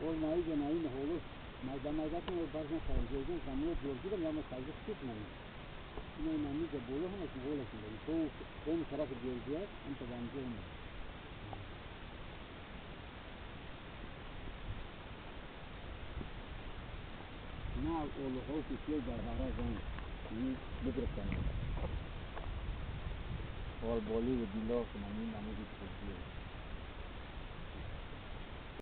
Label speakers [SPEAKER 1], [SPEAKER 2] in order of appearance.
[SPEAKER 1] Ол наиҷа наин ҳоло майда майда кун барзан сарҷойган замино ҷоргирам яма сарҷа хушк намед. Ина намиҷа боло ҳамаш ҳолаш мебарем. То он тарафи ҷоргия ҳамта ванҷо омад. На олуҳо ки ки дар баҳра зан бигирифтанд. Олболи ва дило ки намин намуди ҷоргия.